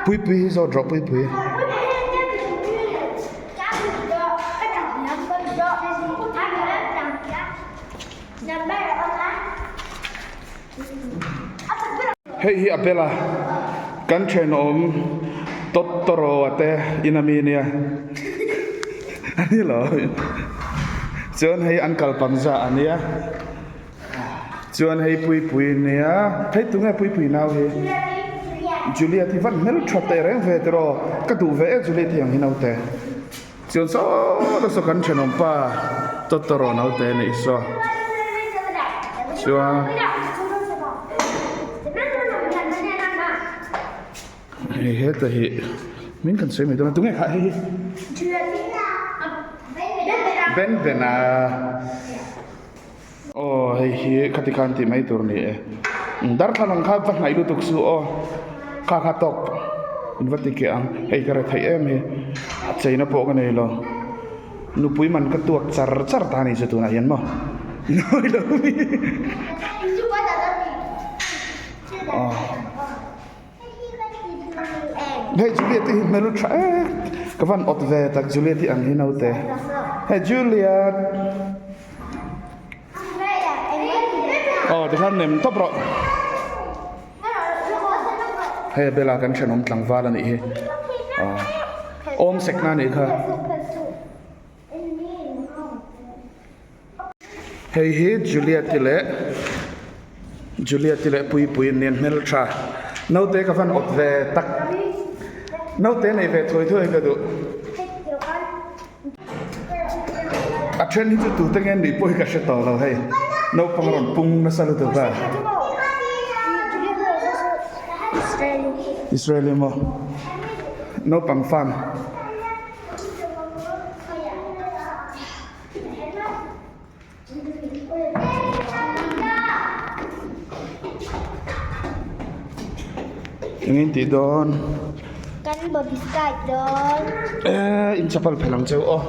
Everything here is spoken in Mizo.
Puipui hi zawt rawh Puipui. Hei hi a bel a, kan thenawm Totoro a te in ami nia a ni lo chuan hei an kal pang za a nia chuan hei Puipui nia hei tunge Puipui nau hi Juliet hi van hmel tha teh reng ve tiraw ka duh ve e Juliet hi ang hi naute. Chuan saw ta saw kan thenawm pa Totoro naute a nih saw chuan hei heta hi min kan sawi mai dawn a tunge kha hei hi Ben Ben a aw hei hi khati khan tih mai tur a ni e darthlalang kha va hnaih lutuk suh aw kha kha tawk in va ti keh ang hei ka re theih em hi a cheina pawh ka nei lo nupui man ka tuak char char ta a ni chu tunah hian maw nawi lo mi aw hei Juliet hi hmel tha em ka van awt ve tak Juliet hi ang hi naute hei Juliet. Aw tikhan nem tawp rawh hei a bela kan thenawm tlangval a nih hi aw awm sek na a nih kha hei hi Juliet i leh Juliet i leh Puipuii an nia hmeltha naute ka van awt ve tak naute nei ve thuai thuai ka duh. A then hi chu tute nge nih pawh hi ka hre tawh lo hei naupang rawn pung nasa lutuk a Israeli maw naupang farm Eng in tih dawn? Kan body sky dawn. Eh, in chapal phelh ang cheu aw.